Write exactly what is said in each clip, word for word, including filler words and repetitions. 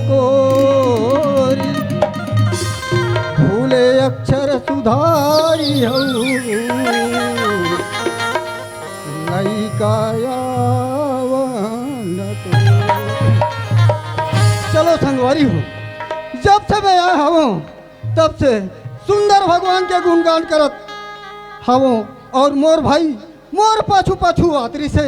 कोरी, भूले अक्षर सुधारी हऊ, नई काया वंदतो। चलो संगवारी हो, जब से मैं आया हूँ, तब से सुंदर भगवान के गुणगान करत हवों, और मोर भाई मोर पाछू पाछू आतरी से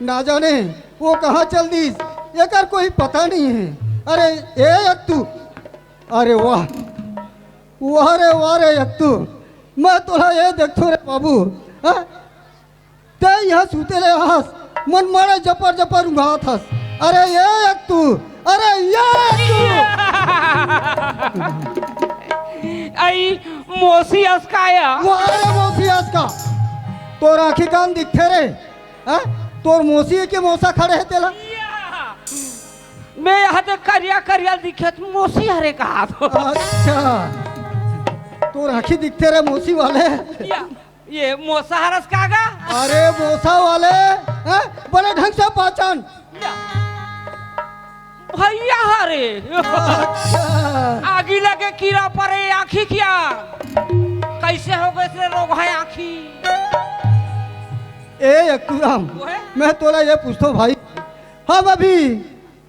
ना जाने वो कहाँ चल दीस, एकर कोई पता नहीं है। अरे ए अक्तू, अरे वाह, वाह रे वाह रे अक्तू, मैं तोला ये देखथो रे बाबू, हाँ? ते यहाँ सूते ले हस, मन मारे जपर जपर उंघात हस। अरे ये अक्तू, अरे ये अक्तू। आई मोसी अस का या? वाह रे मोसी अस का, तोर आँखी कान दिखथे रे। हाँ? तोर मोसी के मोसा खड़े हे तेला। या! मैं यहाँ ते करिया करिया दिखे त मोसी हरे कहा तो। अच्छा, तोर आँखी दिखथे रे मोसी वाले। या, ये मोसा हरस का गा? अरे मोसा वाले, हाँ? बड़े ढंग से पहचान। या। भैया हरे। अच्छा। आगी लगे कीड़ा परे आँखी क्या? कैसे हो गए रे रोग है आँखी? ए अक्तूराम, ओए? मैं तोला ये पूछथो भाई, हम अभी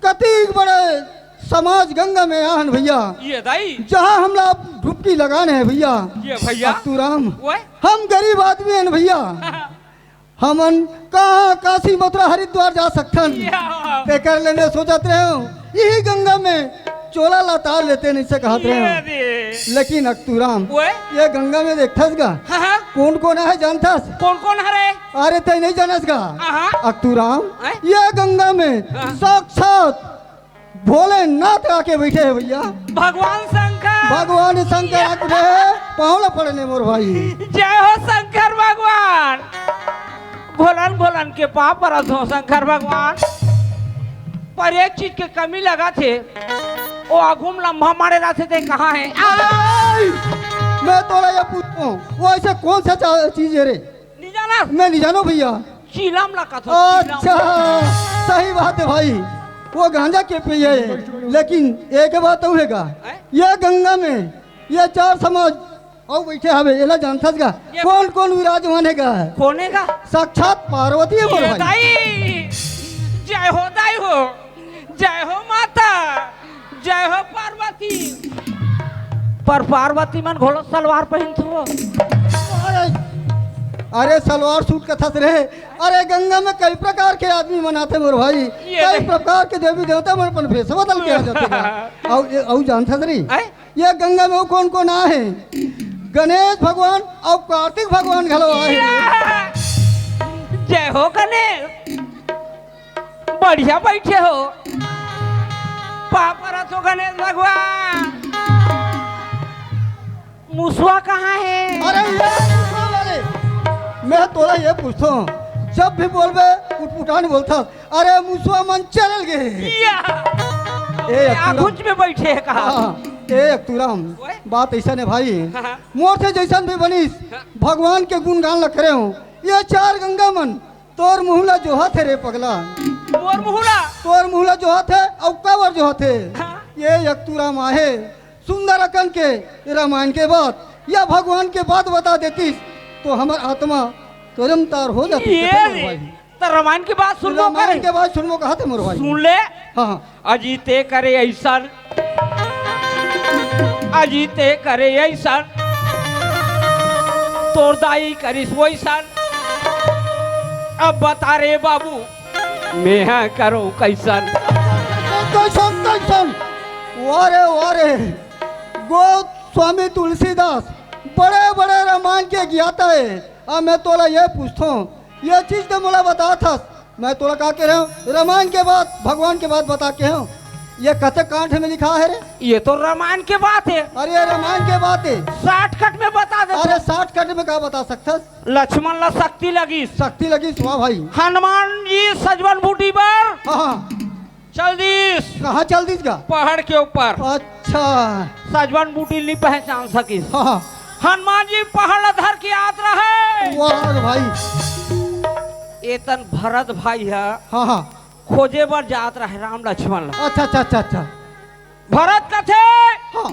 कतिक बड़े समाज गंगा में आहन भैया, ये दाई। जहाँ हमला डुबकी लगाने हे भैया। ये भैया। अक्तूराम, ओए? हम गरीब आदमी हन भैया, हमन कहाँ काशी, मथुरा, हरिद्वार जा सकथन? या। तेकर ले मैं सोचत रहेंव, इही गंगा में चोला ला तार लेतेन, इसे कहत ये रहेंव। रे। लेकिन अक्तूराम, ओए? ये गंगा में देखथस गा? हाँ, हाँ। कोन कोन आहे जानथस? कोन कोन हरे? अरे तैं नहीं जानस गा? हाँ, हाँ। अक्तूराम, हैं? ये गंगा में हाँ। साक्षात भोलेनाथ आके बैठे हे भैया। भगवान शंकर। भगवान शंकर आके बैठे हे, पाँव ला पड़ने मोर भाई। जय हो शंकर भगवान। भोलन भोलन के पाँव परत हों शंकर भगवान, पर एक चीज के कमी लगथे, वो आघू म लम्हा मारे रहिथे, ते कहाँ हे? आई! मैं तोला ये पूछथों, वो ऐसे कौन सा चा-, चीज हे रे? नहीं जाना? मैं नहीं जानों भैया। चीलम ला कथों, चीलम। अच्छा, सही बात हे भाई, वो गांजा के पिए हे, लेकिन एक बात अउ हे गा, हैं? ये गंगा में ये चार समाज अउ बैठे हवे, एला जानथस गा? ये कोन कोन विराजमान हे गा? कोन हे गा? साक्षात पार्वती हे मोर ये भाई। दाई, जय हो दाई हो, जय हो माता, जय हो पार्वती। पर पार्वती मन घलो सलवार पहिनथे वो। अरे, अरे सलवार सूट कथस रे। अरे गंगा में कई प्रकार के आदमी मन आथे मोर भाई, ये कई देख। प्रकार के देवी देवता मन अपन भेष बदल के आ जाथे गा। अउ, अउ जानथस रे? आय? ये गंगा में अउ कोन कोन आहे? गणेश भगवान अउ कार्तिक भगवान घलो आहे। या! जय हो गणेश। बढ़िया बैठे हो। पाँव परत हों गणेश भगवान। मुसवा कहाँ हे? अरे ये मुसवा वाले, मैं तोला ये पूछथों, जब भी बोलबे उटपुटान बोलथस, अरे मुसवा मन चल गे। या। ए अक्तूराम। आगूच में बैठे हे कहा? हाँ, ए अक्तूराम, ओए? बात अइसन हे भाई, हाँ, हाँ। मोर से जइसन भी बनिस, हाँ। भगवान के गुणगान ला करेंव, ये चार गंगा मन तोर मुँह ला जोहत हे रे पगला। मोर मुँह ला? तोर मुँह ला जोहत हे, अउ काबर जोहत हे? हाँ। ये अक्तूराम आहे, सुंदर अकन के रामायण के बात या भगवान के बात बता देतिस, तो हमर आत्मा तुरंत तार हो जातिस ये रे भाई। त रामायण के बात सुनबो रामायण करे। के बात सुनबो कहत हे मोर भाई। सुन ले। हाँ, हाँ। अजीते करे अइसन, अजीते करे अइसन, तोर दाई करिस वइसन। अब बता रे बाबू, मेंह करों कइसन? कइसन, कइसन? वाह रे, वाह रे। गोस्वामी तुलसीदास बड़े-बड़े रामायण के ज्ञाता हे। अब मैं तोला ये पूछथों, ये चीज तो मोला बतात हस, मैं तोला का कहे हँव, रामायण के बात, भगवान के बात बता के हँव। ये कते कांड में लिखा हे रे? ये तो रामायण के बात हे। अरे, ये रामायण के बात हे। Shortcut में बता दे। अरे, shortcut में का बता सकथस? लक्ष्मण ला शक्ति लगिस। शक्ति लगिस, वाह भाई। हनुमान जी सजवन बूटी बर हाँ, हाँ। चल दिस। कहाँ चल दिस गा? पहाड़ के ऊपर। अच्छा। सजवन बूटी नी पहचान सकिस। हाँ, हाँ। हनुमान जी पहाड़ ला धर के आत रहे। वाह रे भाई। एतन भरत भाई ह हाँ, हाँ। खोजे बर जात रहे राम लक्ष्मण ला। अच्छा, अच्छा, अच्छा, अच्छा। भरत कथे, हाँ।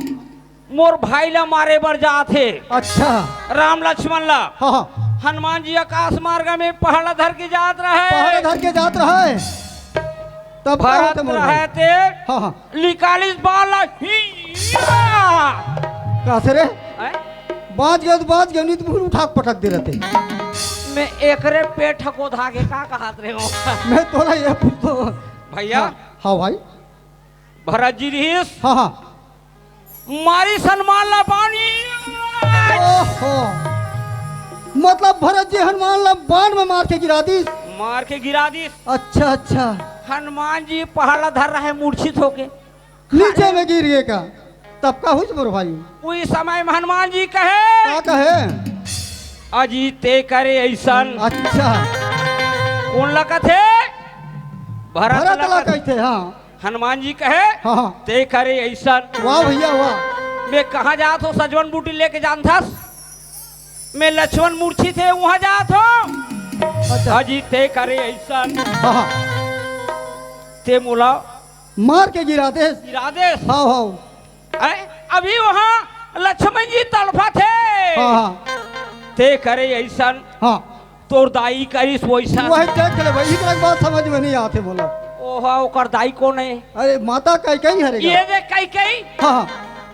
मोर भाई ला मारे बर जात हे। अच्छा। राम लक्ष्मण ला। हाँ, हाँ। हनुमान जी आकाश मार्ग में पहाड़ ला धर के जात रहे। पहाड़ धर के जात रहे। तब का भरत होथे मोर भाई? रहे ते हाँ, हाँ। निकालिस बाण ला, हिया! कइसे रे? हैं? बाँच गे त बाँच गे, नहीं त मुड़ उठा के पटक दे रहते। मैं एकरे पेट को धागे का कहत रहे हो? मैं तोला ये पूछतो। भैया। हाँ, हाँ भाई। भरत जी रहिस। हाँ, हाँ। मारिस हनुमान ला बाण। ओहो। मतलब भरत जी हनुमान ला बाण में मार के गिरा दिस। मार के गिरा दिस। अच्छा, अच्छा। हनुमान जी पहाड़ ला धर रहे, मूर्छित होके। नीचे में गिर गे का? तब का होइस मोर भाई? उही समय में हनुमान जी कहे, का कहे? अजी ते करे अइसन। अच्छा। कोन ला कथे? भरत भरत ला ला कथे। कथे, हाँ। हनुमान जी कहे, हाँ, हाँ। ते करे अइसन। वाह भैया, वाह। मैं कहाँ जात हों, सजवन बूटी लेके जानथस? मैं लक्ष्मण मूर्छित हे, उहाँ जात हों। अच्छा। अजी ते करे अइसन। हाँ, हाँ। ते मोला मार के गिरा देस। गिरा देस। हाँ, हाँ। ऐ, अभी वहाँ लक्ष्मण जी तड़फत हे। हाँ, हाँ। ते करे अइसन। हाँ। तोर दाई करिस वइसन। वही देख ले भाई, इतना बात समझ में नहीं आथे मोला। ओहा, ओकर दाई कोन हे? अरे, माता कैकेयी हरे गा। ये देख कैकेयी। हाँ, हाँ।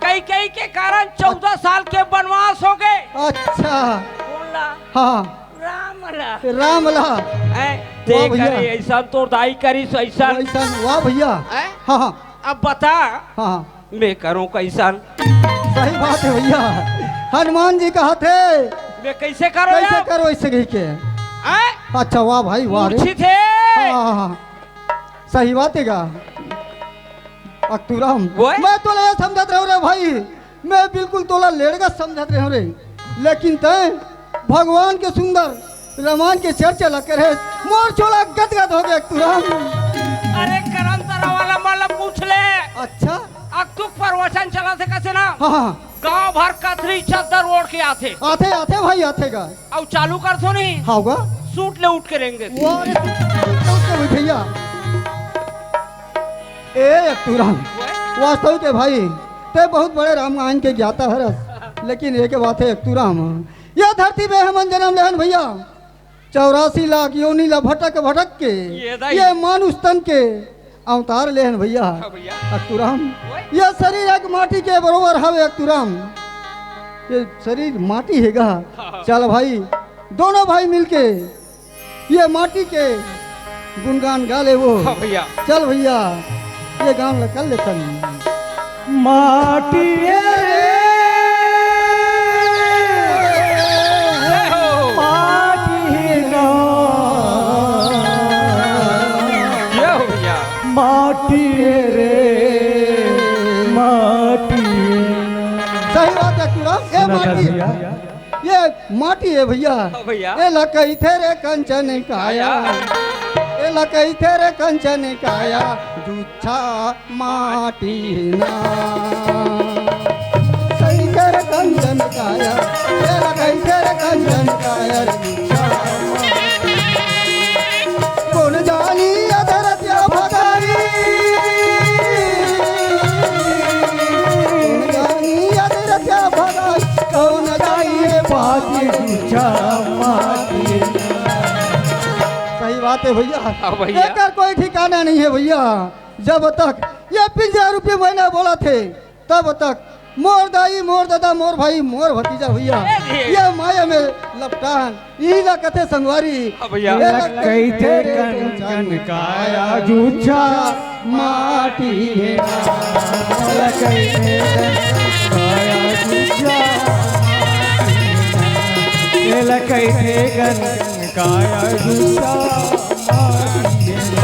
कैकेयी के कारण चौदह साल के वनवास हो गे। अच्छा। कोन ला? हाँ, हाँ। राम ला। राम ला। ऐ, वाह ते भैया। करे अइसन, तोर दाई करिस अइसन। अइसन, वाह भैया। ऐ? हाँ, हाँ। अब बता। हाँ, हाँ। मैं करों कइसन? सही बात हे भैया, हनुमान जी कहत हे। मैं कइसे करों कइसे यार? करों अइसे कहिके? हैं? अच्छा, वाह भाई, वाह रे। मूर्छित हे। हाँ, हाँ, हाँ। सही बात हे गा। अक्तूराम, ओए। मैं तोला ये समझत रहेंव रे भाई, मैं बिल्कुल तोला लेड़गा समझत रहेंव रे, लेकिन तैं भगवान के सुंदर रामायण के चर्चा ला करे, मोर चोला गदगद हो गे अक्तूराम। अरे करम तरा वाला मन ला पूछ ले। अच्छा। अक्तू प्रवचन चलत हे कइसे ना? हाँ, हाँ। गांव भर कथरी चद्दर ओढ़ के आथे। आथे, आथे भाई, आथे गा। अउ चालू करथों नहीं। हाँ गा। सूट ले उठ के रेंगे। वाह रे, सूट ले उठ के भैया। ए अक्तूराम, ओए। वास्तव के भाई, तैं बहुत बड़े रामायण के ज्ञाता हरस, लेकिन एक बात हे अक्तूराम, ये धरती में हमन जनम लेहन भैया, चौरासी लाख योनि ला भटक भटक के ये दाई। ये मानुष तन के अवतार लेहन भैया। हाँ भैया। अक्तूराम, ओए। ये शरीर एक माटी के बरोबर हवे अक्तूराम। ये शरीर माटी हे गा। हाँ, हाँ। चल भाई, दोनों भाई मिलके ये माटी के गुणगान गा लेवो। हाँ भैया। चल भैया, ये गान ला कर लेथन। माटी रे, जय हो। माटी ना। जय हो भैया। माटी रे, माटी। सही बात हे अक्तूराम, ये सुना था माटी। भैया। ये माटी हे भैया। हाँ भैया। एला कहिथे रे कंचन काया। काया। एला कहिथे रे कंचन काया, जुच्छा माटी ना। कहिथे रे कंचन काया, एला कहिथे रे कंचन काया रे, जुच्छा माटी। कोन जानी अधरतिया भगाई, कोन जानी अधरतिया भगाई, कोन जानी रे पाती जुच्छा माटी। सही बात हे भैया। हाँ भैया। एकर कोई ठिकाना नहीं हे भैया। जब तक ये पिंजरा रूपी मैना बोलथे, तब तक मोर दाई, मोर ददा, मोर भाई, मोर भतीजा भैया, ए जी। ये माया में लपटान, इही ला कथे संगवारी। हाँ भैया। एला कहिथे कंचन काया जुच्छा माटी हे ना। एला कहिथे कंचन काया जुच्छा माटी हे ना। एला कहिथे कंचन काया जुच्छा माटी हे ना।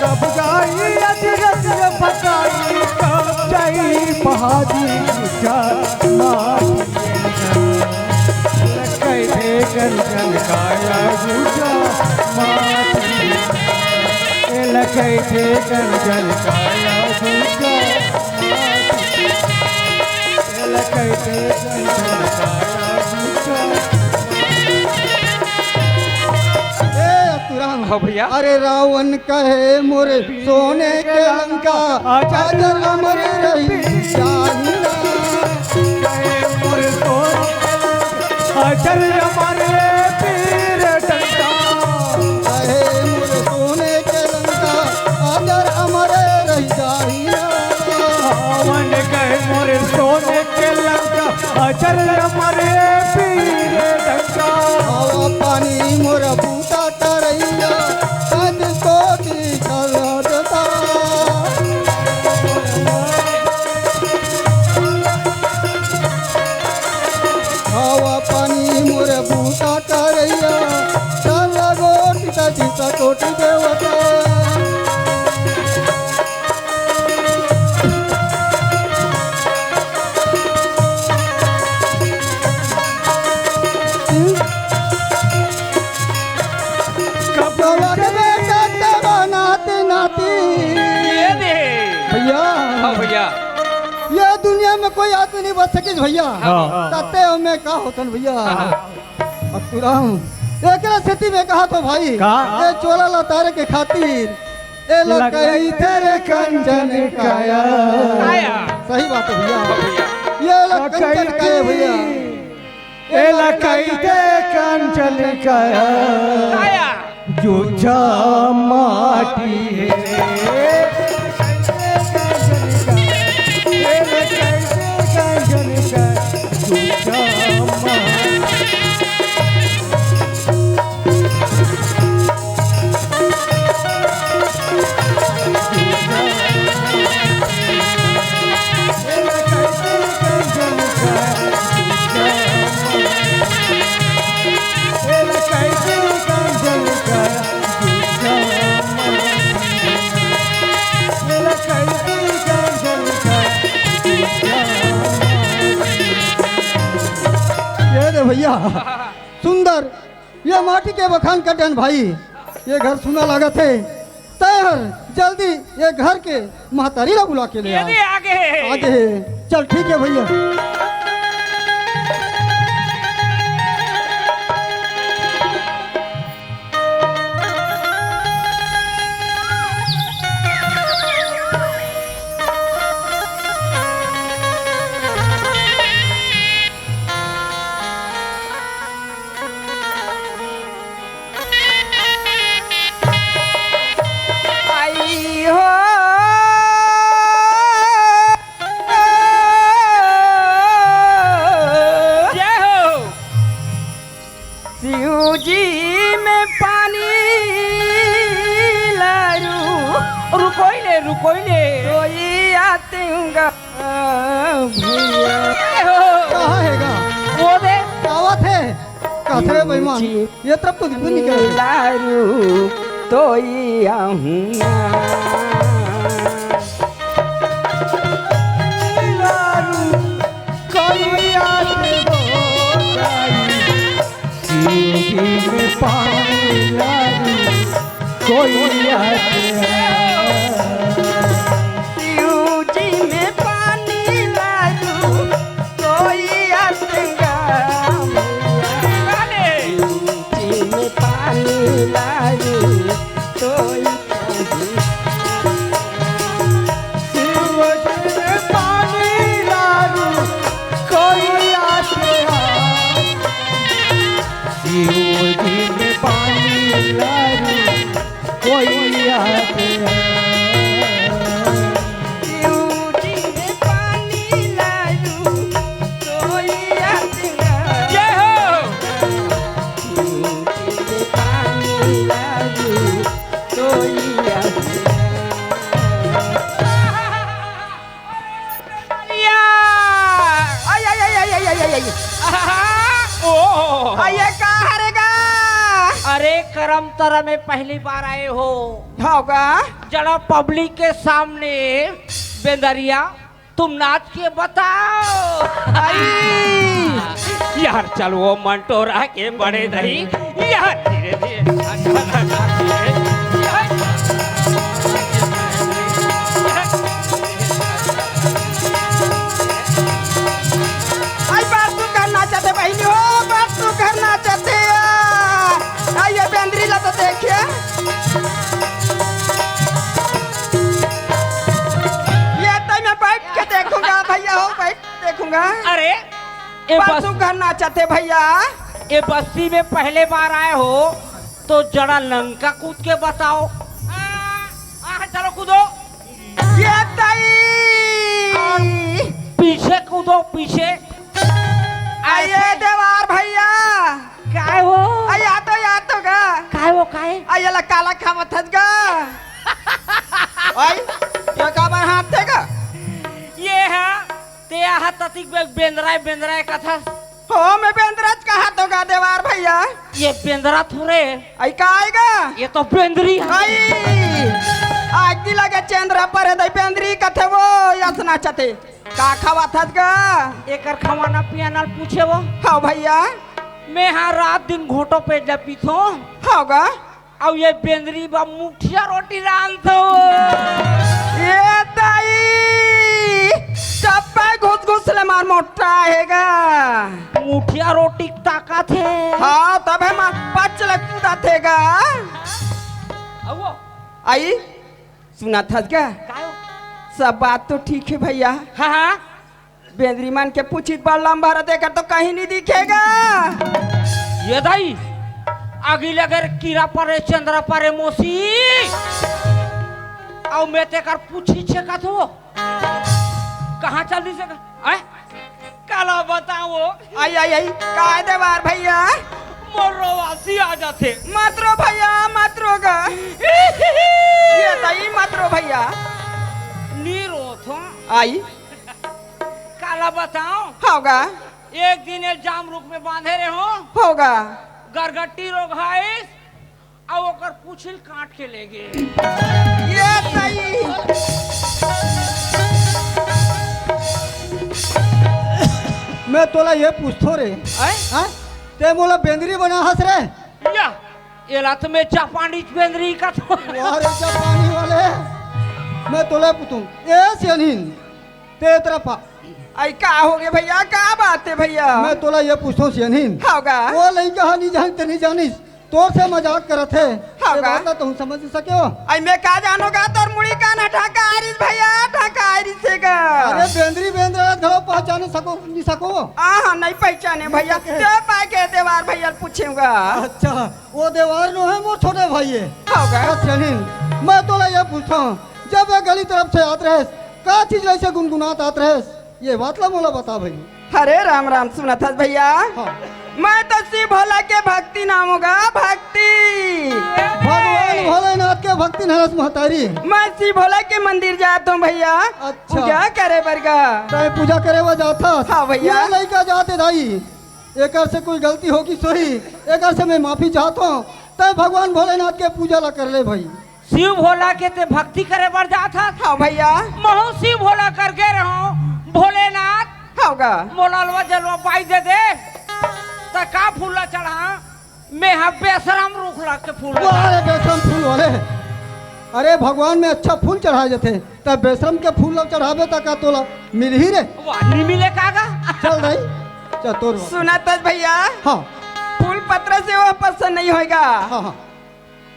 कब जाई अजरक फसाई, कब जाई पहाड़ी का माटी। लकई थे कंचन काया दूजा माटी। ए लकई थे कंचन काया दूजा माटी। ए लकई थे कंचन काया दूजा माटी। हाँ भैया। अरे रावण कहे मोर सोने के लंका, अजर अमर रही जाही ना। कहे मोर सोने के लंका, अजर अमर पीर डंका। कहे मोर सोने के लंका, अजर अमर रही जाही ना। रावण कहे मोर सोने के लंका, अजर अमर पीर डंका। हवा पानी मोर बूता करैया, सत कोटि खलदता। हवा पानी मोर बूता करैया, सत कोटि सती सत कोटि देवता। कब लगे बेटा तेरा नाती नाती। ये दे। भैया। हाँ भैया। ये दुनिया में कोई आदमी नहीं बच सके भैया। हाँ। तते में का होतन भैया। हाँ। अतुराम, एकरा सेती में कहा तो भाई, का? ये चोला लतारे के खातिर, ए लकई तेरे कंचन काया। काया। सही बात है भैया। हाँ भैया। ये लकई कंचन काया भैया। ए लकई तेरे कंचन काया। काया। जो जा माटी है। ये दे भैया, सुंदर, ये माटी के बखान कर देन भाई, ये घर सुना लागत है। तय हर जल्दी ये घर के महतारी ला बुला के ले ये आ। दे आगे। आगे है। चल ठीक है भैया। आई हो। जय हो। शिव जी में पानी लारू। रुकोई ले, रुकोई ले। कोई आतंगा भैया। जय हो। कहाँ है गा? वो दे। आवत है। कथरे बेईमान। ये तरफ तो दिखने नहीं क्या? लारू तोई आहुना। लारू कोई आते हो जाई। सीधी में पानी लारू कोई आते हो। शिव जी में पानी लारू कोई आतंगा। शिव जी में पानी लारू कोई आतंगा। शिव जी में पानी लारू कोई आतंगा। शिव जी में पानी लारू कोई आते हैं। शिव जी में पानी लारू, कोई आते हैं। जय हो। शिव जी में पानी लारू, कोई आते हैं। आई, आई, आई, आई, आई, आई, आई। आहा, ओ। आ, ये का हरे गा? अरे, करम तरा में पहली बार आए हो। हाँ का? जरा पब्लिक के सामने बेंदरिया, तुम नाच के बताओ। आई। यार, चल वो मंटोरा के बड़े दही। यार, धीरे धीरे। आई बात तू घर नाचत हे बहिनी हो, बात तू घर नाचत हे। आ, ये बेंदरी ला तो देखिए। अरे, ए बस- पशु घर नाचत हे भैया। ए बस्ती में पहले बार आए हो तो जरा लंका कूद के बताओ। आ, आ, चलो कूदो। ये ताई। पीछे कूदो, पीछे। आइए देवार भैया। काय हो? आ, या तो, या तो गा। काय हो, काय? आ, ये ला काला खावत हस गा। आई, ये का बर हाथ थे गा? ये है, ते आहा ततिक बे-, बेंदराय, बेंदराय कथस। हो, मैं बेंदराच कहा तो गा देवार भैया। ये बेंदरा थोरे। आई का आएगा? ये तो बेंदरी है। आई, आग दी लगे चेंद्रा पर है, दई बेंदरी कथे वो, यस नाचते। का खवाथस गा? एकर खवाना पियाना ल पूछे वो। हाँ भैया। मैं हाँ रात दिन घोटो पेट ले पीथो। हाँ गा। अउ ये बेंदरी बा मुठिया रोटी रांधो। ये दाई, टप्पा घुस घुस ले मार मोटा हे गा। मुठिया रोटी ताकत हे। हाँ, तब हे मार पच ले कूदत हे गा। अउ वो? आई, सुनत हस गा? काय हो? सब बात तो ठीक हे भैया। हाँ, हाँ। बेंदरी मन के पूछित बर लंबा रथे, एकर तो कहीं नहीं दिखे गा। ये दाई, आगी लगे रे, कीरा परे, चंद्रा परे, मौसी। अउ मैं तेकर पूछी छेकत हो। कहाँ चल दिस हे गा? आय? काला बताओ। आई, आई, आई, काय देवार भैया? मोर रोवासी आ जाथे। मत रो भैया, मत रो गा। ये दाई मत रो भैया। नी रोथो। आई। काला बताओ। होगा। एक दिन ये जाम रुख में बांधे रहे हो। होगा। गरगट्टी रोग है। अउ ओकर पूछिल काट के ले गे। ये सही। मैं तोला ये पूछथो रे। आय? हाँ? ते मोला बेंदरी बना हस रे? या, एला तो मैं जापानीज बेंदरी कथो। वाह रे जापानी वाले। मैं तोला पूछूं, ए सियानिन, ते तरफ आ। आई का हो गे भैया, का बात हे भैया? मैं तोला ये पूछथो सियानिन। होगा। वो लइका हा नहीं जान, ते नहीं जानिस। तोर से मजाक करत हे। हाँ ये का? बात ला तुम समझ सके हो? आई मैं का जानोगा, तोर मुड़ी का ना ढका आरिस भैया, ढका आरिस हे गा। अरे बेंदरी बेंदरा घलो पहचाने सको, नहीं सको? हाँ, हाँ, नहीं पहचाने भैया। नहीं सके। ते पाए के देवार भैया पूछेगा। अच्छा, वो देवार नो है मोर छोटे भाई हे। हाँ का? बस जनीन, मैं तोला ये पूछता हूँ, जब ये गली तरफ से आत रहेस, का चीज लइसे गुनगुनात आत रहेस? ये बात ला मोला बता भाई। हरे राम राम, सुनत हस भैया? हाँ। मैं तो शिव भोला के भक्ति नाम होगा, भक्ति। भगवान भोलेनाथ के भक्ति नरस महतारी। मैं शिव भोला के मंदिर जात हूँ भैया, अच्छा। पूजा करे बर गा। तैं पूजा करे बर जात हस? हाँ भैया। ये लइका जात हे दाई, एकर से कोई गलती होगी सोही, एकर से मैं माफी चाहत हूँ। तैं भगवान भोलेनाथ के पूजा ला कर ले भाई। शिव भोला के ते भक्ति करे बर जात हस? हाँ भैया। महू शिव भोला कर गे रहूं, भोलेनाथ। हाँ गा। मोला अलवा जलवा पाई दे दे। त का फूल ला चढ़ा? मैं हा बेशरम रूख ला के फूल ला वाह रे बेशरम फूल वाले। अरे भगवान में अच्छा फूल चढ़ाए जाथे, त बेशरम के फूल ला चढ़ाबे त का तोला मिलही रे? वाह, नी मिले का गा? चल दाई, चल तोर बात। सुनत हस भैया? हाँ। फूल पत्र से वो पसंद नहीं होएगा। हाँ, हाँ।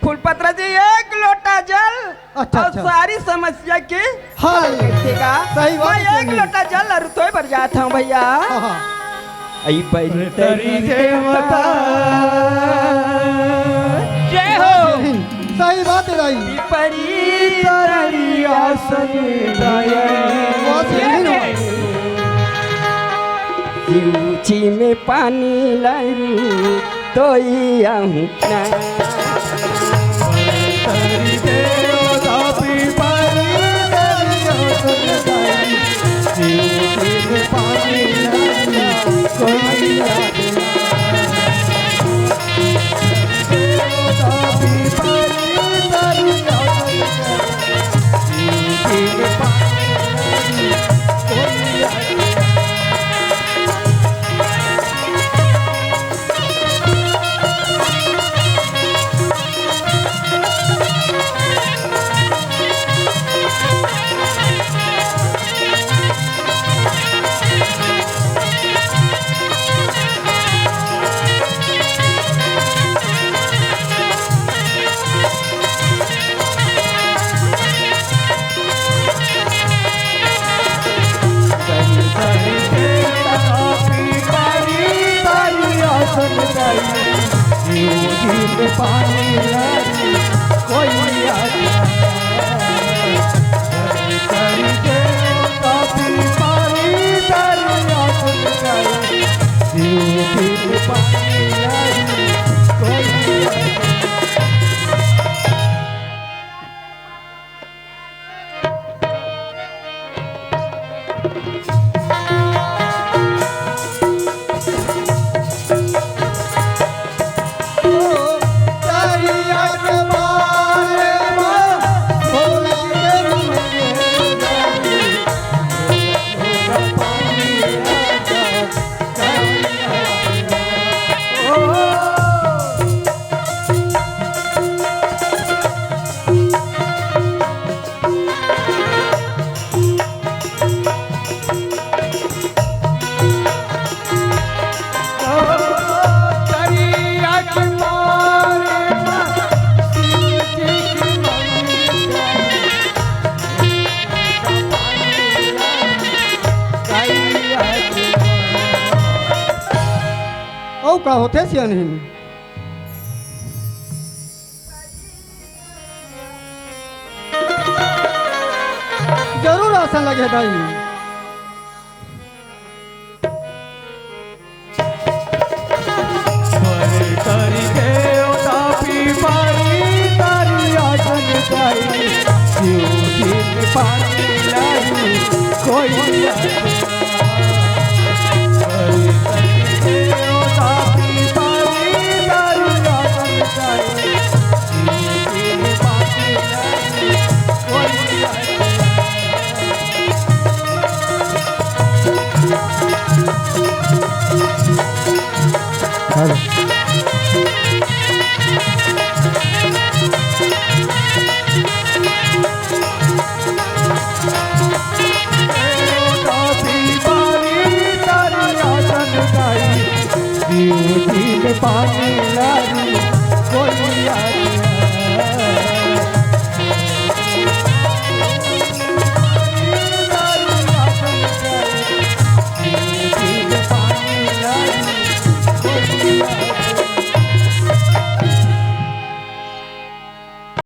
फूल पत्र जी एक लोटा जल अच्छा, और अच्छा। सारी समस्या के हाँ। हल कर देगा। सही बात मैं है, एक सही। लोटा जल अरुतोय बर जात हूँ भैया। हाँ, हाँ। आई बड़ी तरी देवता। जय हो। सही बात है भाई। परी तरी आसन दाई। बहुत सही है। शिवजी में पानी लाई तोई आहूँ ना। सुन गई, जीव जी में पानी लाई, कोई याद नहीं। करी दे कभी पानी दरिया सुन गई, जीव जी में पानी लाई, कोई याद नहीं। अउ का होथे सियानहिन? जरूर आसन लगे दाई। पर करी देवता पीपरी तरिया जन जाई, शिव जी में पानी लाई, कोई